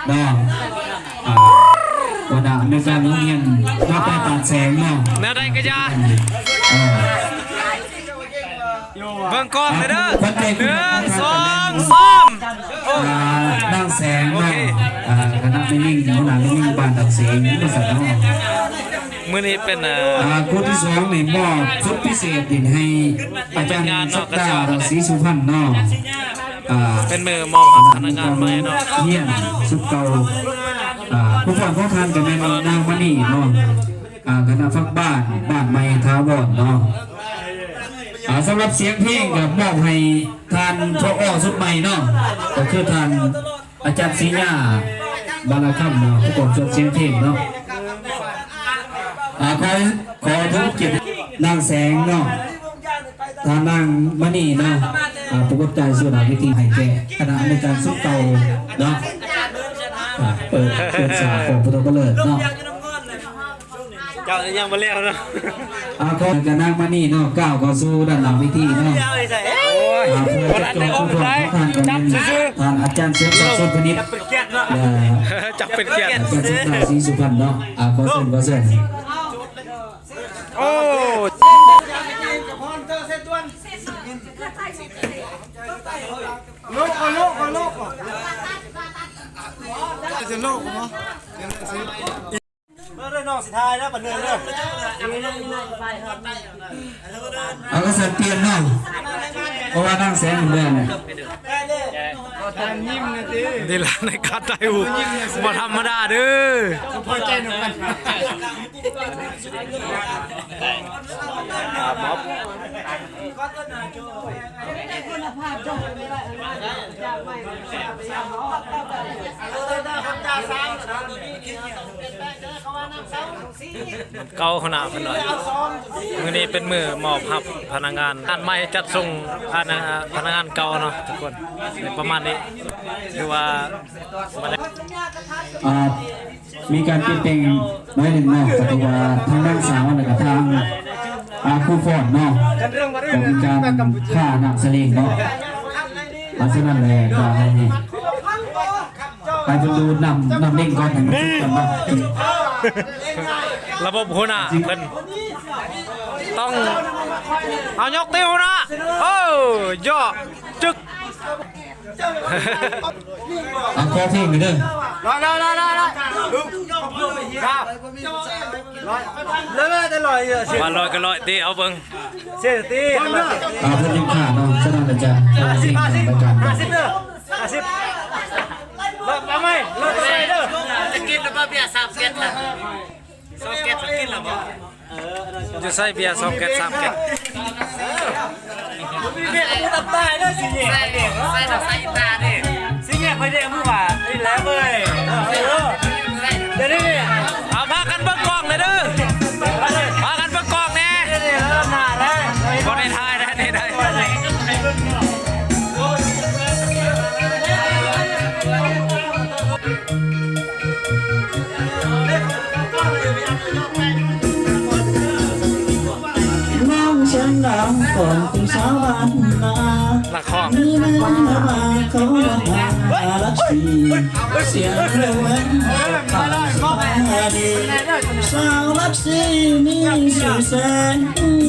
ເນາະ ອ່າ ຫົວໜ້າອຳນວຍການໂຮງຮຽນມ.ປາຍປາກແສງເນາະ ແນວໃດກໍຢ່າ ເອີ ເບິ່ງກ້ອງເດີ ໜຶ່ງ ສອງ ສາມ ໂອ້ ອ່າ ນາງແສງເນາະ ໂອເຄ ອ່າ ຄະນະແມ່ຍິງ ຫົວໜ້າແມ່ຍິງບ້ານດອກເສງ ວ່າຊັ້ນເນາະ ມື້ນີ້ເປັນ ອ່າ ອ່າ ຄູ່ທີສອງນີ້ມອບສຸດພິເສດນີ້ໃຫ້ອາຈານສັກດາ ສີສຸພັນເນາະ ອ່າ ເປັນມື້ມອບຮັບພະນັກງານໃໝ່ເນາະ ຮຽນຊຸດເກົ່າ ອ່າ ຜູ້ຟ້ອນຂອງທ່ານກໍແມ່ນນາງມະນີເນາະ ອ່າ ຄະນະພັກບ້ານ ບ້ານໃໝ່ຖາວອນເນາະ ອ່າ ສຳລັບສຽງເພງກໍມອບໃຫ້ທ່ານ ຜອ ຊຸດໃໝ່ເນາະ ກໍຄືທ່ານ ອາຈານສີຍາ ບາລາຄຳເນາະ ຜູ້ກອງສວນສຽງເພງເນາະ ອ່າ ຂໍ ຂໍຖືກຽດນາງແສງເນາະ ທ່ານນາງມະນີເນາະ ອ່າ ຜູ້ກວດກາຢູ່ໜ້າເວທີ ໃຫ້ແກ່ຄະນະອຳນວຍການຊຸດເກົ່າເນາະ ອ່າ ເປີດ ເປີດສາຂອງພຸດທະບັນເລີດເນາະ. ເຈົ້າຍັງບໍ່ແລ້ວເນາະ ອ່າ ຂໍກັບນາງມະນີເນາະ ກ້າວເຂົ້າສູ່ດ້ານຫຼັງເວທີເນາະ ໂອ້ຍ ອ່າ ຜູ້ຈັດກອງຜູ້ຟ້ອນຂອງທ່ານກໍແມ່ນທ່ານອາຈານເສມສັກ ສົນພະນິດ ຈັບເປັນກຽດເນາະ ແລະ ຈັບເປັນກຽດ ອາຈານສົມຊາຍ ສີສຸພັນເນາະ ອ່າ ຂໍເຊີນ ຂໍເຊີນ ໂອ້ ໂລໂກ ໂລໂກ ໂລໂກ ຈະໂລໂກ ເບິ່ງເດີ ນ້ອງຊິຖ່າຍນະ ປານເນີນເດີ ເອົາ ກະສັນປ່ຽນເນາະ ເພາະວ່ານາງແສງເດີນ ດີລາໃນການຖ່າຍຮູບ ບໍ່ທຳມະດາເດີ ພໍໃຈນຳກັນ ເກົ່າຫົວໜ້າເພິ່ນວ່າ ມື້ນີ້ເປັນມື້ມອບຮັບພະນັກງານ ງານໃໝ່ຈັດສົ່ງ ອັນ ພະນັກງານເກົ່າເນາະທຸກຄົນ ປະມານນີ້ ຫຼືວ່າ ອ່າ ມີການປ່ຽນແປງໜ້ອຍໜຶ່ງເນາະ ກໍຄືວ່າທາງນາງສາວ ແລ້ວກໍທາງ ອ່າ ຄູຟ້ອນເນາະ ກໍມີການຂ້ານ້ຳສະເລງເນາະ ເພາະສະນັ້ນແລ້ວກໍໃຫ້ ໃຫ້ເພິ່ນດູດນ້ຳ ນ້ຳເລງກ່ອນ ໃຫ້ມັນສຸກກ່ອນເນາະ ລະບົບຫົວໜ້າເພິ່ນຕ້ອງ ເອົາ ຍົກຕິວນະ ເອີ ເຍາະ ຈຶກ ອ່ະ ຂໍເພງເດີ ລອຍ ລອຍ ລອຍ ລອຍ ລອຍ ລອຍ ລອຍ ວ່າລອຍກໍລອຍຕິ ເອົາເບິ່ງ ເສຍຕິ ອ່າ ເພິ່ນຍັງຂາດເນາະ ສະນັ້ນອາຈານ ຫ້າສິບ ຫ້າສິບ ຫ້າສິບເດີ ຫ້າສິບ ລອຍ ເອົາໃໝ່ ລອຍ ເອົາໃໝ່ເດີ ຈະກິນຫຼືບໍ່ເບຍ ສາມແກັດ ສອງແກັດ ກິນແລ້ວບໍ່? ຢູ່ໃສເບຍ ສອງແກັດ ສາມແກັດ ມີເບຍ ໝູຕັບຕາຍເດີ ຊິແຍກ ໃສ່ ໃສ່ຕາເດ້ ຊິແຍກໄປເດ້ ໝູວ່າ ນີ້ແຫຼະເວີຍ ເອີ ດຽວນີ້ ເອົາ ພາກັນເບິ່ງກ້ອງແດ່ເດີ ພາກັນເບິ່ງກ້ອງແດ່ ນີ້ ເອີ ໜ້າແລ້ວ ບໍ່ໄດ້ຖ່າຍໄດ້ ນີ້ໄດ້ ນ້ອງສຽງດັງກ່ອນເປັນສາວບ້ານນາ ນັກຮ້ອງ ມີແມ່ນມາເຂົາວ່ານາລັກສີ ສຽງແວ່ວໆ ສາວລັກສີ ມີຊື່ແສງ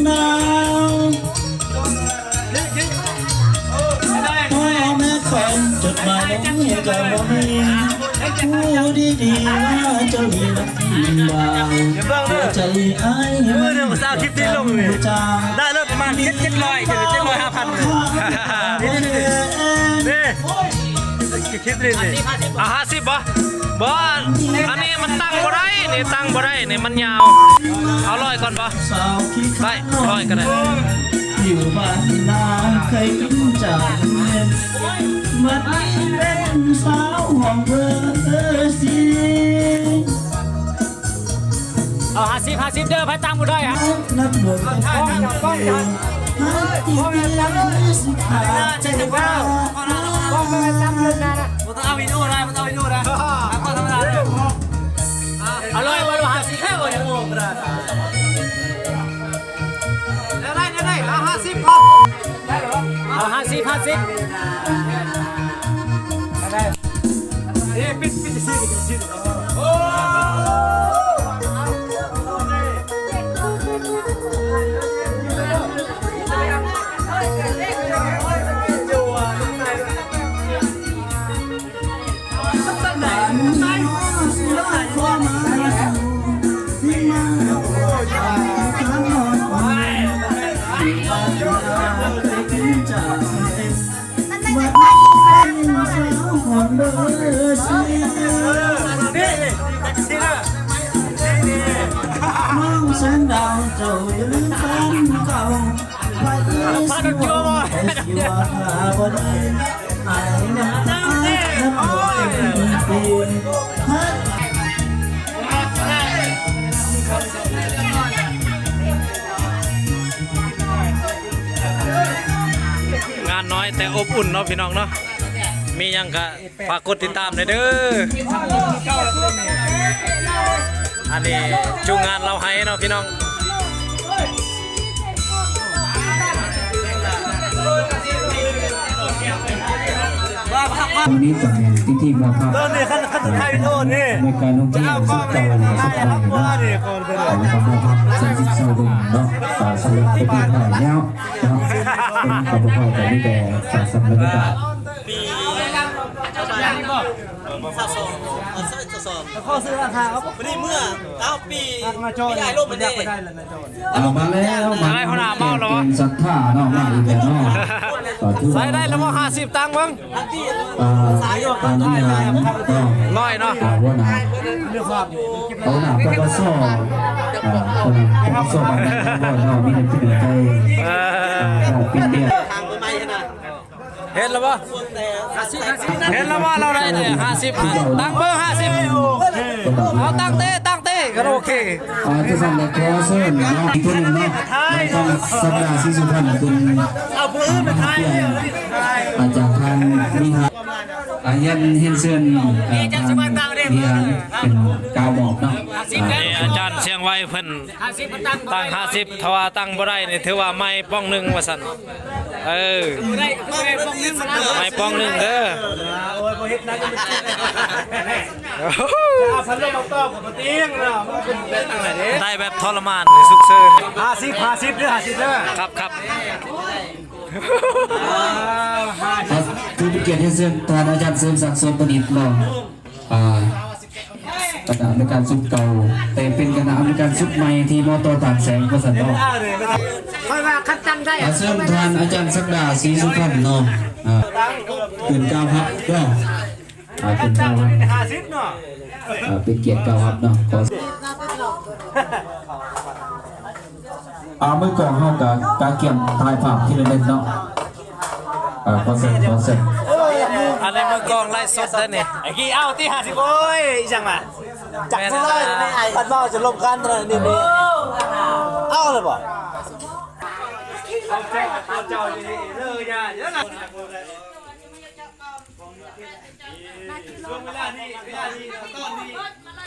ດາວ ພໍ່ແມ່ຄອຍຈົດໝາຍລົງໃຫ້ກໍບໍ່ມີ ຮູ້ດີໆວ່າເຈົ້ານີ້ມັກກິນດາວ ຫົວໃຈອ້າຍ ມື້ໜຶ່ງສາວຄລິບນີ້ລົງນີ້ ໄດ້ເລີຍປະມານເຈັດ ເຈັດຮ້ອຍ ເຈັດຮ້ອຍ ຫ້າພັນ ນີ້ ນີ້ ນີ້ ນີ້ ຄລິບນີ້ນີ້ ອ່າ ຫ້າສິບບໍ່? ບໍ່ ອັນນີ້ມັນຕັ້ງບໍ່ໄດ້ ນີ້ຕັ້ງບໍ່ໄດ້ ນີ້ມັນຍາວ ເອົາຮ້ອຍກ່ອນບໍ່? ໄດ້ ຮ້ອຍກໍໄດ້ ຢູ່ບ້ານນາເຄີຍກິນຈານເງິນ ບັດນີ້ເປັນສາວຫ້ອງເບີສີ່ ເອົາ ຫ້າສິບ ຫ້າສິບເດີ ໃຜຕັ້ງບໍ່ໄດ້ຫະ ນັກບວດເປັນຂອງເຮົາ ຫ້າສິບປີສິກຂາເທວະ ບໍ່ຕ້ອງເອົາວິດີໂອນະ ບໍ່ຕ້ອງເອົາວິດີໂອນະ ເອົາກ້ອງທຳມະດາເດີ ເອົາຮ້ອຍບໍ່? ຫ້າສິບ ເອົາຮ້ອຍບໍ່? ແນວໃດ ແນວໃດ ເອົາຫ້າສິບພໍ ເອົາຫ້າສິບ ຫ້າສິບ ເອີ ງານນ້ອຍແຕ່ອົບອຸ່ນເນາະ ພີ່ນ້ອງເນາະ ມີຫຍັງກະ ຝາກກົດຕິດຕາມແດ່ເດີ. ອັນນີ້ຈຸງານລາວໄຮເນາະພີ່ນ້ອງ. ວັນນີ້ກໍແມ່ນພິທີມອບຮັບ ເອີ ໃນການທ່ອງທ່ຽວສຸດເກົ່າແລະສຸດໃໝ່ເນາະ ແລ້ວກໍມອບຮັບສາມສິບຊາວເດືອນເນາະ ສຳລັບປະເທດໄທແລ້ວເນາະ. ເປັນການບໍ່ຄ່ອຍ ກໍມີແຕ່ສະສຳບັນຍາກາດ ປີ ຊາວສອງ ເອີ ຊາວເອັດ ຊາວສອງ ຂໍຊື້ລາຄາເອົາ ພໍດີເມື່ອເກົ້າປີ ມາຈອຍ ມີໄດ້ລົມ ມັນຢາກໄປໄດ້ລະນະຈອຍ. ເອົາມາແລ້ວ ມາແລ້ວ ຫົວໜ້າເມົາແລ້ວ ເປັນສັດທາເນາະ ມາອີກແລ້ວເນາະ ກໍຖືວ່າ ໃສ່ໄດ້ແລ້ວບໍ່ ຫ້າສິບຕັງເບິ່ງ ອ່າ ຕາມທີ່ຫາເນາະ ຮ້ອຍເນາະ ອ່າ ຫົວໜ້າ ຫົວໜ້າ ປກສ ອ່າ ປກສ ບ້ານນາເຮົາເນາະ ມີແຮງຈິດແຮງໃຈ ເອີ ອ່າ ເປັນເດືອນ ເຫັນແລ້ວບໍ່? ເຫັນແລ້ວບໍ່? ລາວໄດ້ເລີຍ ຫ້າສິບ ຕັ້ງເບີ ຫ້າສິບ ເອົາ ຕັ້ງເຕະ ຕັ້ງເຕະ ກໍໂອເຄ. ອ່າ ຈັ່ງຊັ້ນແລ້ວ ຂໍເຊີນເນາະ ອີກຄົນໜຶ່ງເນາະ ໃນທາງສັກດາ ສີສຸພັນ ເປັນ ເອົາຜູ້ອື່ນມາຖ່າຍ ອ່າ ຈາກທາງວິຫານ ອ່າ ຮຽນ ຮຽນເຊີນ ອ່າ ທາງວິຫານເປັນກ່າວບອກເນາະ. ອ່າ ນີ້ອາຈານຊຽງໄວເພິ່ນ ຕັ້ງຫ້າສິບ ຖ້າວ່າຕັ້ງບໍ່ໄດ້ນີ້ ຖືວ່າໄມ້ປ່ອງໜຶ່ງວ່າຊັ້ນ. ເອີ ບໍ່ໄດ້ກໍຄືໄມ້ປ່ອງໜຶ່ງ ໄມ້ປ່ອງໜຶ່ງເດີ. ໂອ້ຍ ບໍ່ເຮັດນະ ເອົາພັດລົມມາຕອບກໍບໍ່ຕິງເນາະ ມັນເປັນແບບນັ້ນແຫຼະເດ້ ໄດ້ແບບທໍລະມານ ສຸກເສີນ. ຫ້າສິບ ຫ້າສິບເດີ ຫ້າສິບເດີ. ຄັບ ຄັບ. ອ່າ ຖືເປັນກຽດໃຫ້ເຊີນທ່ານອາຈານເສີມສັກ ສວນປະດິດເນາະ ອ່າ ຄະນະອຳນວຍການຊຸດເກົ່າ ແຕ່ເປັນຄະນະອຳນວຍການຊຸດໃໝ່ທີ່ບໍ່ຕໍ່ຕາມແສງວ່າຊັ້ນເນາະ. ຂ້ອຍວ່າຄັນຕັ້ງໄດ້ ຂໍເຊີນທ່ານອາຈານສັກດາ ສີສຸພັນເນາະ ອ່າ ຂຶ້ນກ່າວຮັບເນາະ ອ່າ ຂຶ້ນກ່າວຮັບ ຫ້າສິບເນາະ ອ່າ ເປັນກຽດກ່າວຮັບເນາະ. ຂໍ ອ່າ ມືກອງເຮົາກະກະກຽມຖ່າຍພາບທີລະໜຶ່ງເນາະ. ເອີ ຂໍເຊີນ ຂໍເຊີນ. ອັນນີ້ມືກອງໄລຟ໌ສົດເດ້ນີ້ ໄອ້ກີ້ເອົາຕິ ຫ້າສິບ. ໂອ້ຍ ອີຫຍັງລະ ຈັກຊິເວົ້າ ບັດເວົ້າຈະລົມກັນເລີຍນີ້. ເອົາເລີຍບໍ່?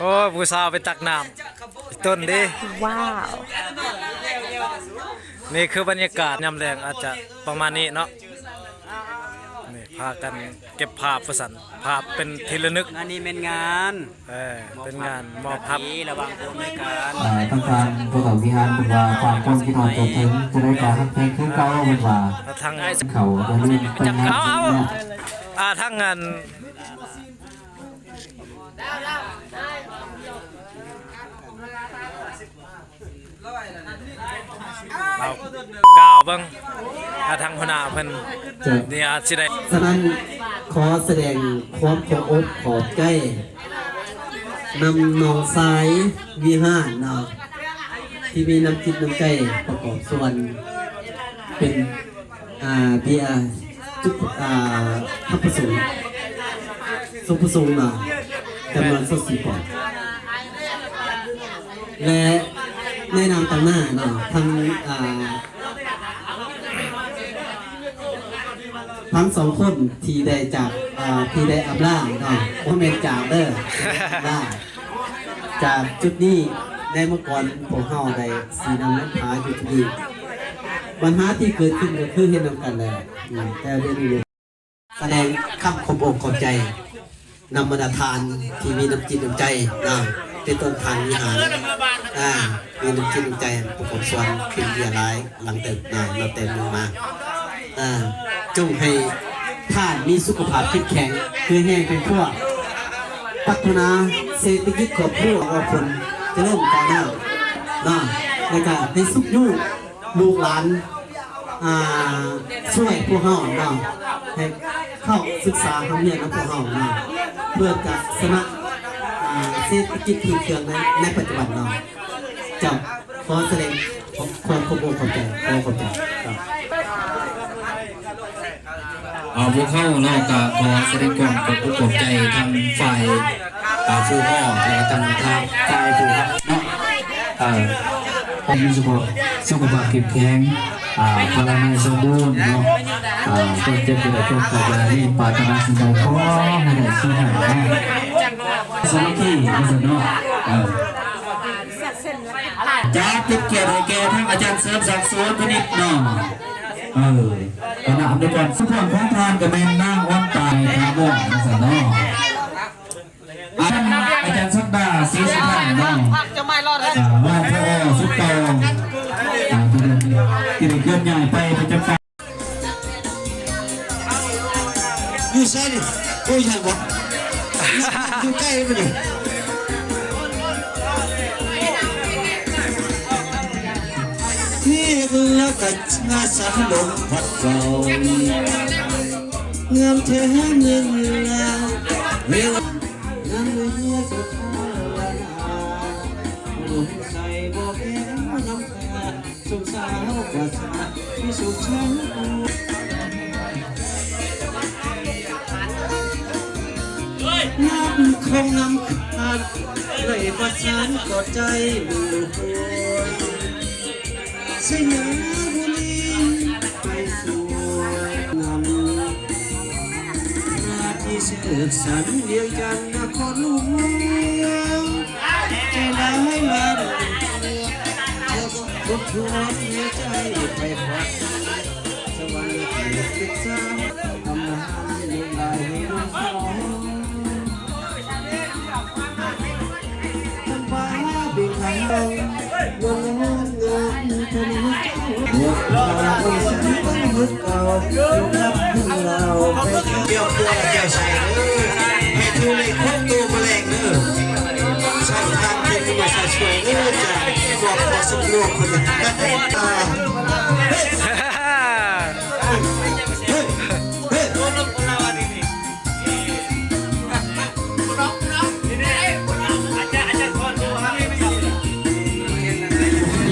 ໂອ້ ຜູ້ສາວໄປຕັກນ້ຳຕົ້ນເດ້. ວ້າວ ນີ້ຄືບັນຍາກາດຍາມແລງ ອາດຈະປະມານນີ້ເນາະ. ນີ້ພາກັນເກັບພາບວ່າຊັ້ນ ພາບເປັນທີ່ລະນຶກ. ອັນນີ້ແມ່ນງານ ເອີ ເປັນງານມອບຮັບ ລະຫວ່າງຜູ້ອຳນວຍການ ອ່າ ທາງທ່ານຜູ້ເຖົ້າວິຫານເພິ່ນວ່າ ຝາກຄວາມຄິດຮອດຕົວເຖິງ ຈະໄດ້ການຮັກແພງຄືເກົ່າ ເພິ່ນວ່າ. ທາງເຂົາ ເອົາ ເອົາ ອ່າ ທາງງານ ເອົາ ກ່າວເບິ່ງ ຖ້າທາງຫົວໜ້າເພິ່ນ ຈະ ນີ້ອາດຊິໄດ້. ສະນັ້ນ ຂໍສະແດງຄວາມຂອບອົກຂອບໃຈນຳນ້ອງຊາຍວິຫານເນາະ ທີ່ມີນ້ຳຈິດນ້ຳໃຈປະກອບສ່ວນເປັນ ອ່າ ເບຍ ຈຸດ ອ່າ ພັກປະສົງ ສົງປະສົງເນາະ ຈຳນວນຊາວສີ່ປອງ ແລະ ໃນນາມຕາງໜ້າເນາະ ທັງ ອ່າ ທັງສອງຄົນທີ່ໄດ້ຈາກ ອ່າ ທີ່ໄດ້ອຳລາເນາະ ບໍ່ແມ່ນຈາກເດີ ລາ ຈາກຈຸດນີ້ ໃນເມື່ອກ່ອນພວກເຮົາໄດ້ຊີ້ນຳນຳພາຢູ່ທີ່ນີ້ ບັນຫາທີ່ເກີດຂຶ້ນກໍຄືເຮັດນຳກັນແຫຼະ ອືມ ແຕ່ດຽວນີ້ສະແດງຄຳຂອບອົກຂອບໃຈ ນຳບັນດາທ່ານທີ່ມີນ້ຳຈິດນ້ຳໃຈເນາະ ເປັນຕົ້ນທ່ານວິຫານ ອ່າ ມີນ້ຳຈິດນ້ຳໃຈປະກອບສ່ວນເປັນເວລາຫຼາຍຫຼັງແຕ່ ເນາະ ນັບແຕ່ມື້ມາ ອ່າ ຈົ່ງໃຫ້ທ່ານມີສຸຂະພາບເຂັ້ມແຂງ ເພື່ອແຮງເປັນພວກ ພັດທະນາເສດຖະກິດຄອບຄົວ ອອກຜົນຈະເລີນກ້າວໜ້າເນາະ ແລ້ວກະໃຫ້ຊຸກຍູ້ ລູກຫຼານ ອ່າ ຊ່ວຍພວກເຮົາເນາະ ໃຫ້ເຂົ້າສຶກສາເຂົ້າຮຽນນຳພວກເຮົາເນາະ ເພື່ອຈະຊະນະ ອ່າ ເສດຖະກິດພື້ນເມືອງໃນ ໃນປັດຈຸບັນເນາະ. ເຈົ້າ ຂໍສະແດງຄວາມຂອບອົກຂອບໃຈ ຂໍຂອບໃຈເຈົ້າ. ເອົາ ພວກເຮົາເນາະ ກະຂໍສະແດງຄວາມຂອບອົກຂອບໃຈທາງຝ່າຍ ອ່າ ຜູ້ຮອດ ແລະ ທາງ ທາງຝ່າຍຜູ້ຮັບເນາະ ເອີ ຂໍໃຫ້ມີສຸຂະພາບ ສຸຂະພາບເຂັ້ມແຂງ ອ່າ ພະລານາໄມສົມບູນເນາະ ອ່າ ຄວາມເຈັບຢ່າໄດ້ ຄວາມໄຂ້ຢ່າມີ ປາດຖະໜາສິ່ງໃດຂໍໃຫ້ໄດ້ສິ່ງນັ້ນເນາະ ສາມັກຄີວ່າຊັ້ນເນາະ ເອີ. ຈະເປັນກຽດໃຫ້ແກ່ທັງອາຈານເສີມສັກ ສຸວັນພະນິດເນາະ ເອີ ຄະນະອຳນວຍການ ສຸພອນຂອງທ່ານກະແມ່ນນາງອອນຕາຍ ທາວົງ ວ່າຊັ້ນເນາະ ອາຈານ ອາຈານສັກດາ ສີສຸພັນເນາະ ອ່າ ຮອງ ພອ ຊຸດເກົ່າ ອ່າ ທີ່ໄດ້ ທີ່ໄດ້ເຄື່ອນຍ້າຍໄປປະຈຳການ ຢູ່ໃສນີ້? ໂອ້ຍ ໃຫຍ່ບໍ່? ຢູ່ໃກ້ບໍ່ນີ້? ເຮັດແລ້ວກະຊາສາລົມພັດເກົ່າ ງາມແທ້ເງິນລາວ ເວລາ ງາມເຫຼືອສຸດທ້າຍລະນາ ລົມໃສບໍ່ແກ້ວນ້ຳ ສຸມສາວກວ່າສາ ມີສຸກໄຊ ນ້ຳຂອງນ້ຳຂາດ ໄຫຼປະສານກໍໃຈ ສະຍາບຸລີ ໄປສູ່ນຳ ທີ່ເສກສັນວຽງຈັນນະຄອນຫຼວງ ໃຈຫຼາຍລ້ານຕົວ ທົບທວນໃນໃຈໄປຄວັນ ສະຫວັນເຂດສຶກສາ ອຳນາດໃນຫຼາຍແຫ່ງສອງ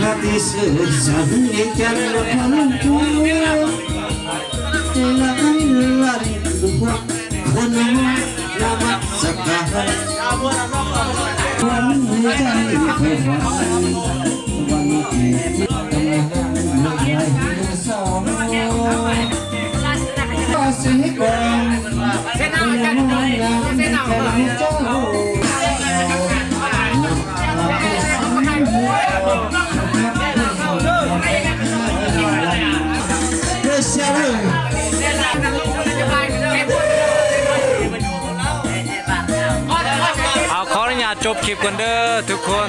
ລາຕີເສີດສັນເນຈັນລະພັນທຸ ເຈລະໄນລັນທຸກຄົນນະມັດສະການ ວັນໃນໃຈໄຟຟ້າ ວັນທີ່ກຳລັງເລືອກໄດ້ສອງ ເອົາ ຂໍອະນຸຍາດຈົບຄລິບກ່ອນເດີທຸກຄົນ.